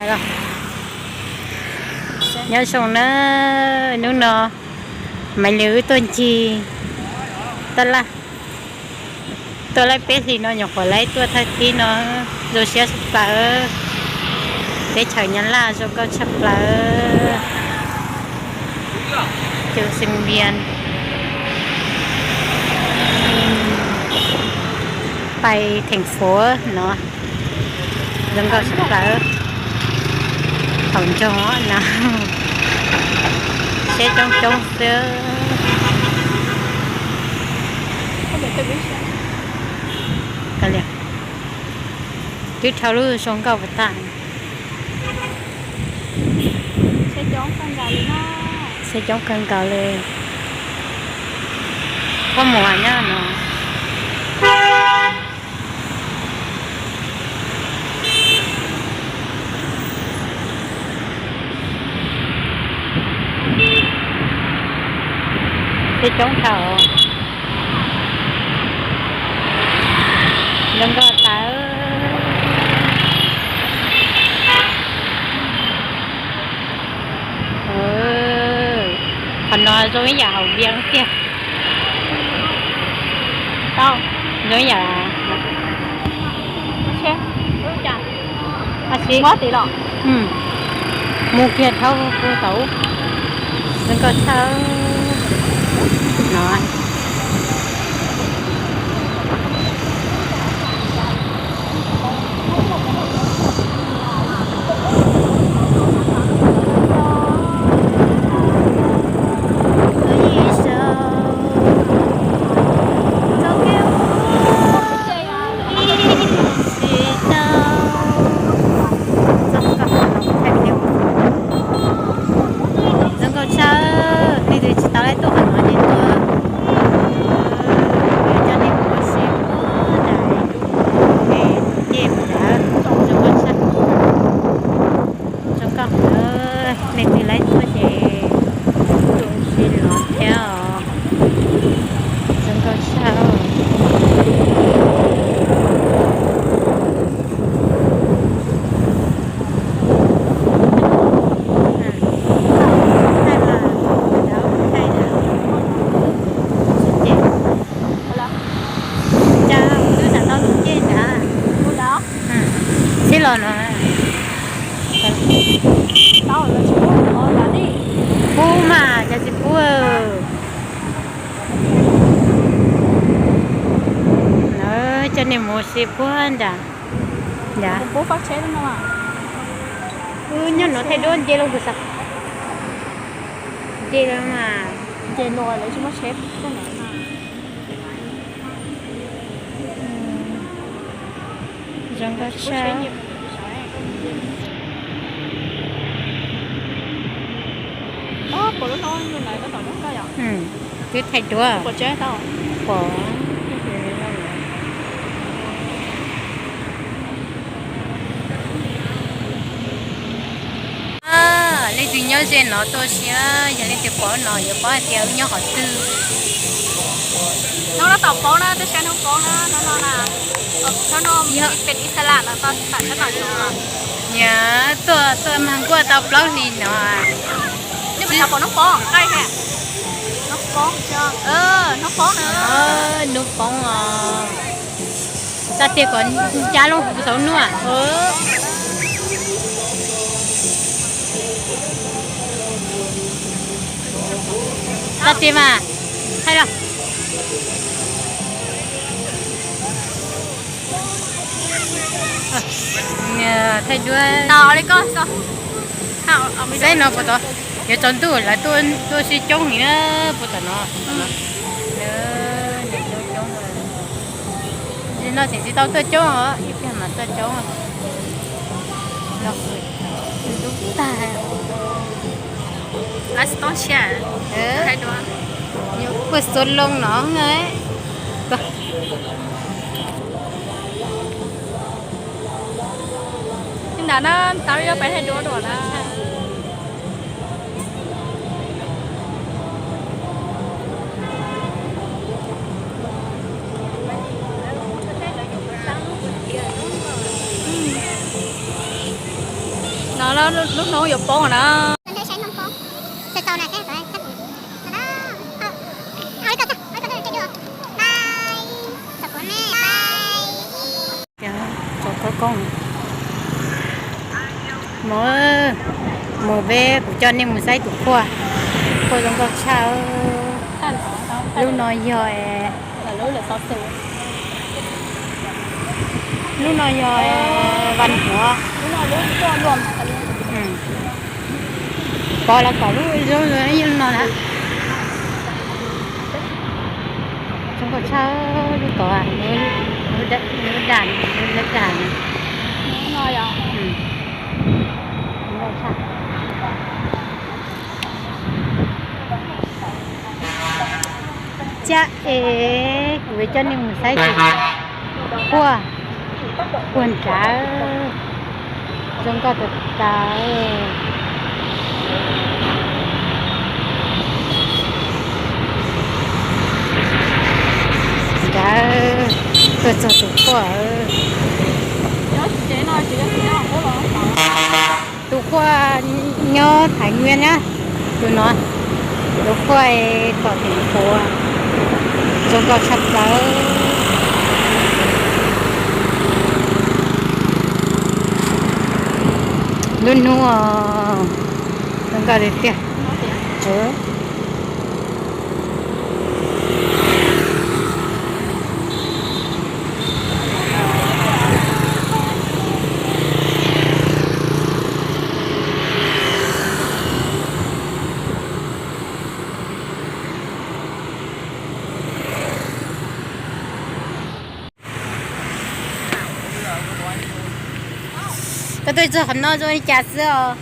Nyob zoo na, hnub no Maiv Lis wb tuaj ncig taj laj, tuaj laib peb hlis no nyuam qhuav laib tuaj thawj thib no, zoo siab tshaj plaws. Teb chaws Nyab Laj zoo nkauj tshaj plaws. Cov sinh viên pais thành phố no. Zoo nkauj tshaj plaws. Hauv nroog no, seb coob coob xwb. Twb dhau lub zoo nkauj puas tag. Seb coob kawg nkaus li. Koj mus nyob no. Seb coob dhau. Zoo nkauj tas. Qhov no zoo ib yam hauv Vias tiag. Zoo ib yam mus kiag dhau puag tod. Zoo nkauj tshaj no. Zoo nkauj tshaj, leej twg tsis tau laib tuaj qhov no ces tuaj. Coj nej mus ua si puag nram lub es tus ncej puag nrad, zoo nkauj tshaj. Zoo nkauj, leej twg laib tuaj ces tuaj ua si los thiab os. Zoo nkauj tshaj. Cas twb tau tus ncej nrad. Sib los no. Pub mas cas tsis pub. Coj nej mus ua si puag nrad. Nyob no thaij duab nce loo kuv xav. Nce loo mas. Zoo nkauj tshaj. Twb thaij duab. Pom. Leej twg nyob ze no tuaj ua si, yog leej twg pom no yuav paub hais tias wb nyob qhov twg. Hnub no tau poob na, twb sab hnub poob na, hnub no na, hnub no peb ib xab lam no tau tam sab tom no. Nyias tuaj tuaj mag nkuaj tau plaub hlis no. Nws puas pom hnub poob nqaij thiab? Hnub poob, hnub poob na. Hnub poob os. Tag tias kom ncab loo kuv saum nuj. Tag tias mas, thaij los. Thaij duab. Saib no puas tau, yuav tsaus ntuj lawv tuaj ua si coob heev na puag tom no. Coob coob. Nim no tseem tsis tau tuaj coob os, ib pliag mas tuaj coob. Ntub tag. Lawv tsis toob tsiab. Puag xuav loo no. Li ntawd na, tau yuav peb thaij duab dua na. Lub hnub yuav poob na. Mus, mus peb kuv coj nej mus saib tus qhua, qhua zoo nkauj tshaj. Lub no yog, lub no yog Vaj Huam. Pov los kom lub, lub no na. Zoo nkauj tshaj, lub tod, lub daj, lub daj. Cab es kuv coj nej mus saib tus qhua, qhua nrad, zoo nkauj tas tas. Nrad, tuaj txog tus qhua. Tus qhua nyob Thaiv Nyiaj na, tus no, tus qhua tom tim qhuav, zoo nkauj tshaj plaws. Lub hnub zoo nkauj tiag tiag. Koj tuaj txog qhov no zoo li cas xwb os?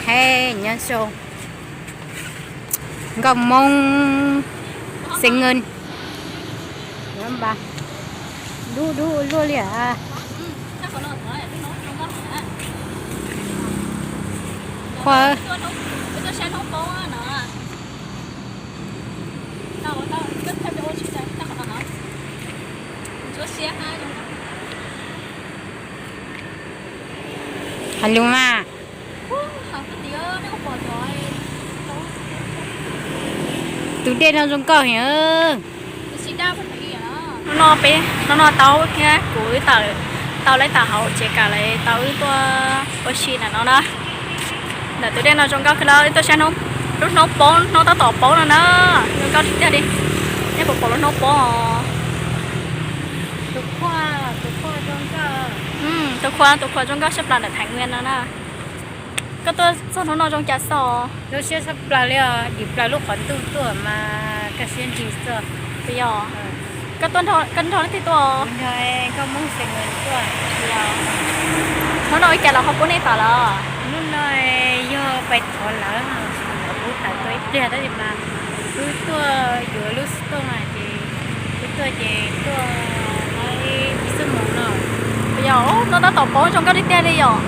He, nyob zoo. Nkauj Hmoob Xeev Ngwj. Dub dub luaj li. Qhua. Hais lus mas. Tus dej no zoo nkauj heev. Hnub no peb, hnub no tau thiab kuv wb tau, tau lawv tau hauv tsev kam lawv tau wb tuaj ua si ntawm no na. Ntawm tus dej no zoo nkauj kawg li, wb tuaj saib lub hnub poob, hnub tab tom poob no na. Zoo nkauj tiag tiag li. Nej puas pom lub hnub poob os? Tus qhua, tus qhua zoo nkauj tshaj plaws ntawm Thaiv Nyiaj no na. Koj tuaj txog hnub no zoo cas xwb os? Zoo siab tshaj plaws li os, dim plaws lub qhov ntuj tuaj mas kaj siab ntsws xwb. Puas yog? Koj tuaj nrog, koj nrog leej twg tuaj? Kuv nrog Nkauj Hmoob Xeev Ngwj tuaj. Hnub no ua cas los ho pub nej tom lawm? Hnub no yog pais thov lawv, lawv pub tawm tuaj ib pliag tab sis mas wb tuaj yuav lub xov tooj na ces wb tuaj ces tuaj ib xuab moos no. Puas yog? Hnub tab tom poob zoo nkauj tiag tiag li yom.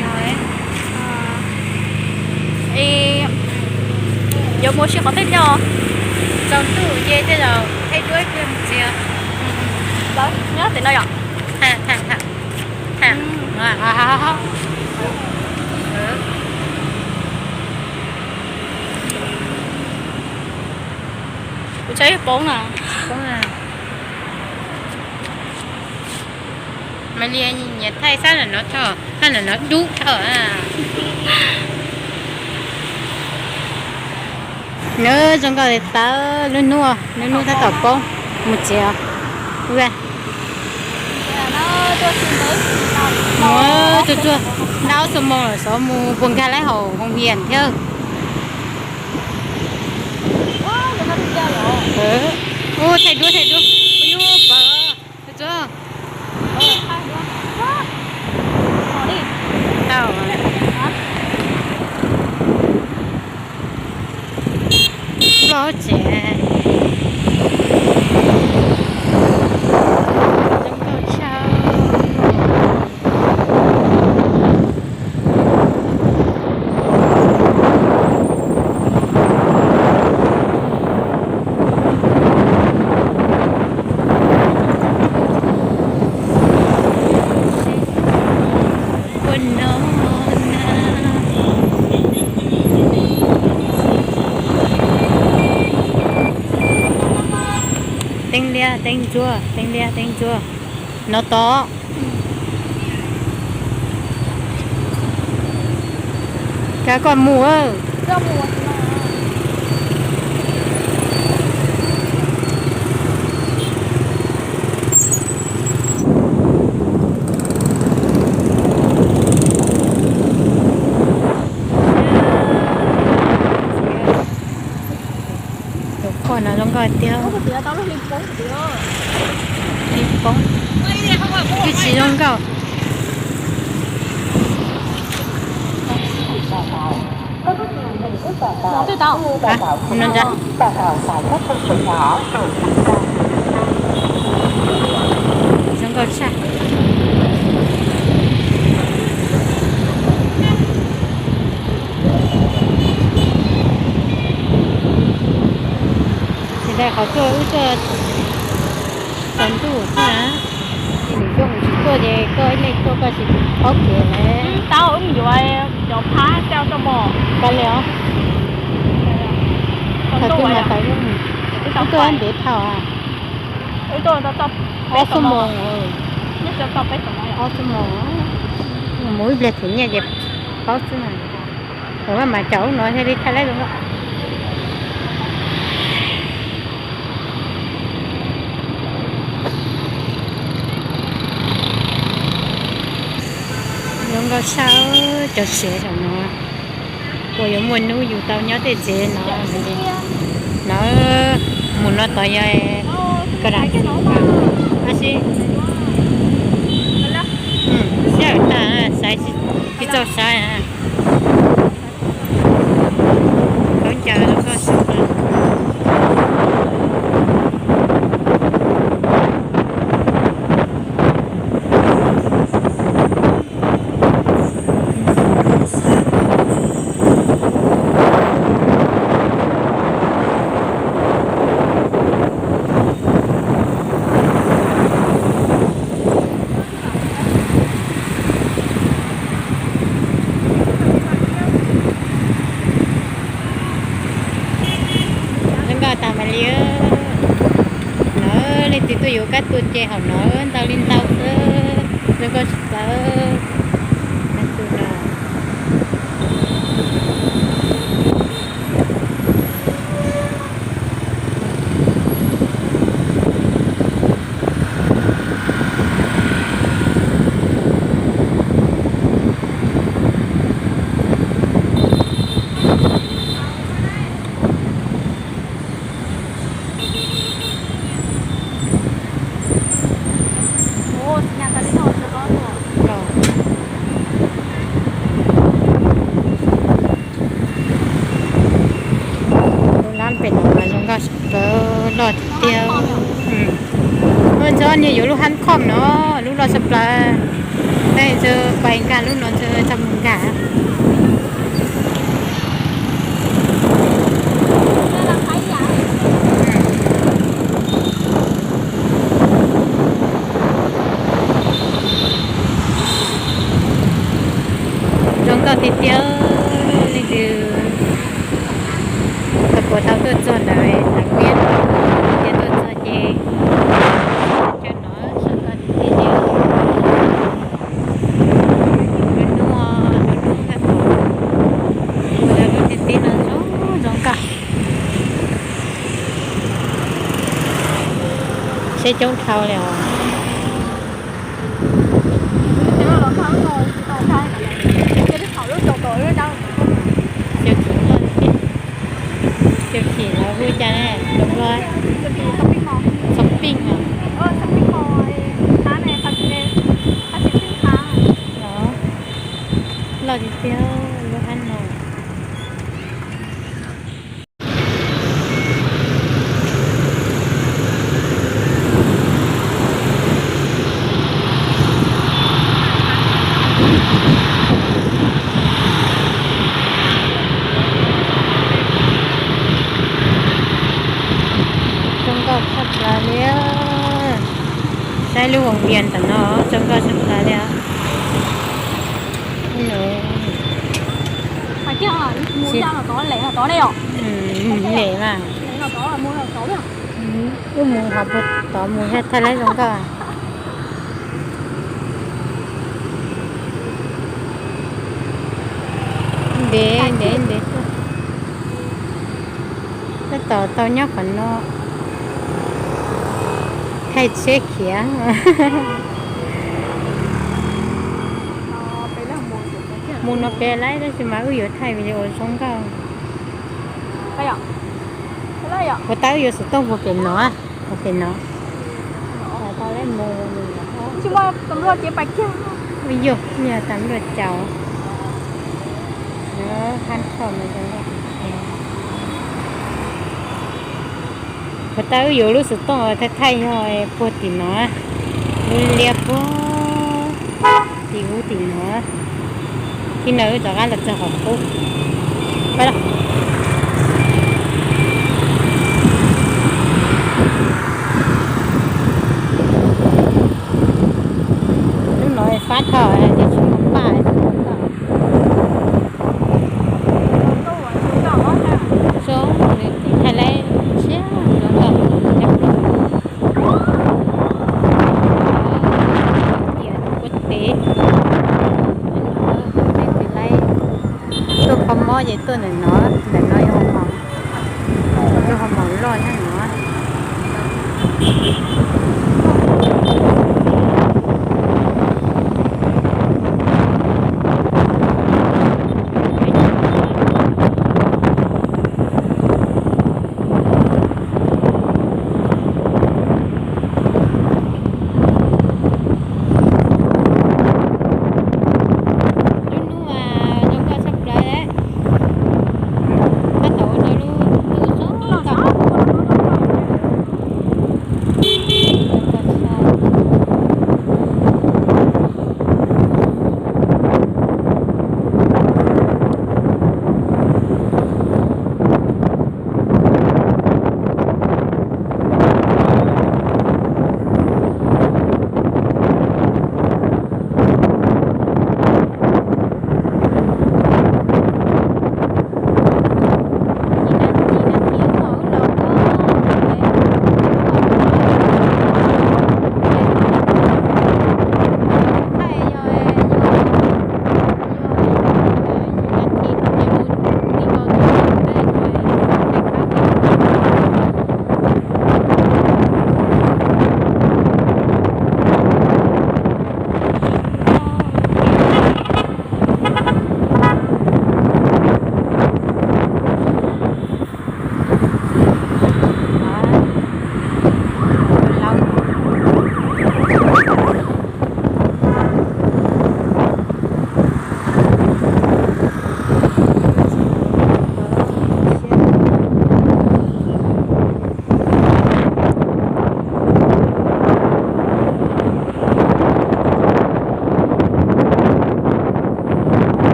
Yog. Es yuav mus ua si qhov twg thiab? Tsaus ntuj ces tej zaum thaij duab ib pliag mus tsev. Nyob tim no yom. Kuv tsaib poob na. Mas li nyiam thaij sab ntawm no tso, sab ntawm no dub dhau. Nws zoo nkauj li tawv, lub hnub, lub hnub tab tom poob, mus tsev os. Mus tsuag tsuag, nta ob xuab moos lawm xyov mus puas nkag lawv hauv hoo hias thiab. Ub, thaij duab, thaij duab. Ub, yus pom tsuag. Tau. Los tsev. Zoo nkauj tshaj. Teeb ntsuab, teeb liab, teeb ntsuab. No tod. Kav koj mus. Tus poj no zoo nkauj tiag. Hli poob, twb tsis zoo nkauj. Zoo nkauj tshaj. Ces daim qhov tuaj wb tuaj tsaus ntuj xwb na. Ces nws coj kuv tsis tuaj ces koj ib leeg tuaj koj tsis paub kev lawm. Tau wb mus yuav cov phab xauj tso mos. Koj li os. Thaum twg mas tau wb mus? Wb tuaj ntev dhau. Peb xuab moos. Ob xuab moos. Mus ib pliag them nyiaj ces paub xwb na. Thaum no mas cov ub no thiaj li thaij laib zoo nkauj. Zoo nkauj tshaj, cov sev saum no. Puas yuav muaj hnub yus tau nyob tej tsev no. No, mus no tod yog koj dam txiv, tab sis sij hawm tag, saib tsis txaus saib. Khaub ncaws rau koj sawv. Zoo nkauj tas mas li. No leej twg tuaj yuav kab tuaj ces hauv no ntau li ntau xwb. Zoo nkauj tshaj plaws. Lub lab pem no mas zoo nkauj tshaj plaws, loj tiag tiag. Ntxov niag yuav lub hab khoom no, lub loj tshaj plaws. Peb ntxawg pais nkag lub no ntxawg txog mus nkag. Zoo nkauj tiag tiag. Leej twg tau puas tau tuaj txog ntawd tham peb, ces tuaj txog ces caw no zoo nkauj tiag tiag. Lub hnub, lub hnub nkag pom, ua rau lub tiaj teb no zoo, zoo nkauj. Seb coob dhau li os. Siav khim los hu cas ne? Shopping os. Loj tiag tiag lub hab no. Zoo nkauj tshaj plaws li. Saib lub voos vias ntawm no zoo nkauj tshaj plaws li. Lem mas. Wb mus hov puag tod mus thiaj thaij laib zoo nkauj. Ntev ntev ntev tuaj. Tab tom tau nyob qhov no thaij tsheb khiav. Mus no pem lawm tab sis mas wb yuav thaij video zoo nkauj. Puas tab wb yuav xov tooj puag pem no, puag pem no. Yog, yog tam luaj caum. Puas tab wb yuav lub xov tooj thaij thaij yog puag tim no, lub liab puag tim ub tim no. Thib no wb rov qab los txog qhov qub. Lub no fab dhau ces tsis muaj paj. Zoo, thaij laib siab zoo nkauj. Tias kuv tev, nej tsis laib tuaj kho mob ces tuaj ntawm no, ntawm no yog hoo maum, yog hoo maum loj nyob no. Lub hnub mas zoo nkauj tshaj plaws, tab tom ua rau lub ntuj zoo nkauj.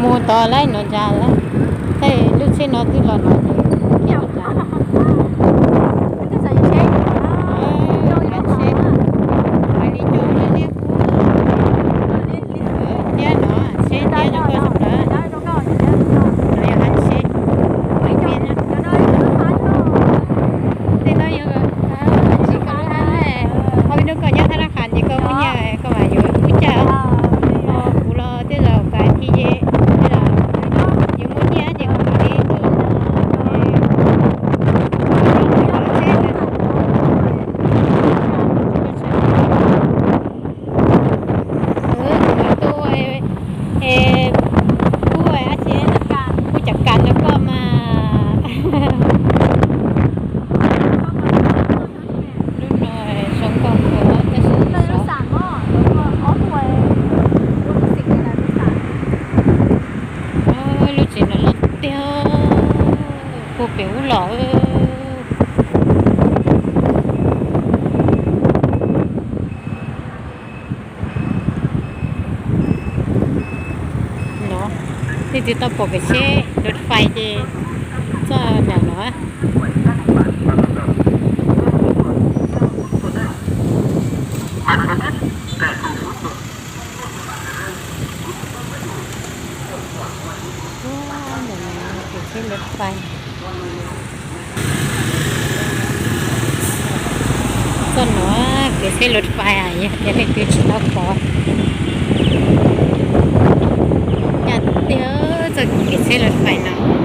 Mus tod lawm no ntsa lawm, tej lub tsheb no twb los no ces. Thiab no, seb thiab zoo nkauj tshaj plaws. No yog hab tsheb, hab tsheb. Tej no yog tsis koj lub hab, ho peb hnub koj nyob thab laj qhas ces koj muaj nyiaj koj mam yuav wb caij. Ho kuv los tej zaum kav thi ces, yuav muaj nyiaj ces kuv mam li. Kuv mam tuaj, kuv cov kas rau koj mas. Lub no zoo nkauj kawg tab sis lub tsev no loj tiag, puag pem ub los. No, tej Twb tau pom kev tsheb lawv fais ces txoj ntawm no. Kev tsheb lawv fais. Txoj no kev tsheb lawv fais, yog tias leej twg tsis tau pom, ncaj tiag txoj kev tsheb lawv fais no.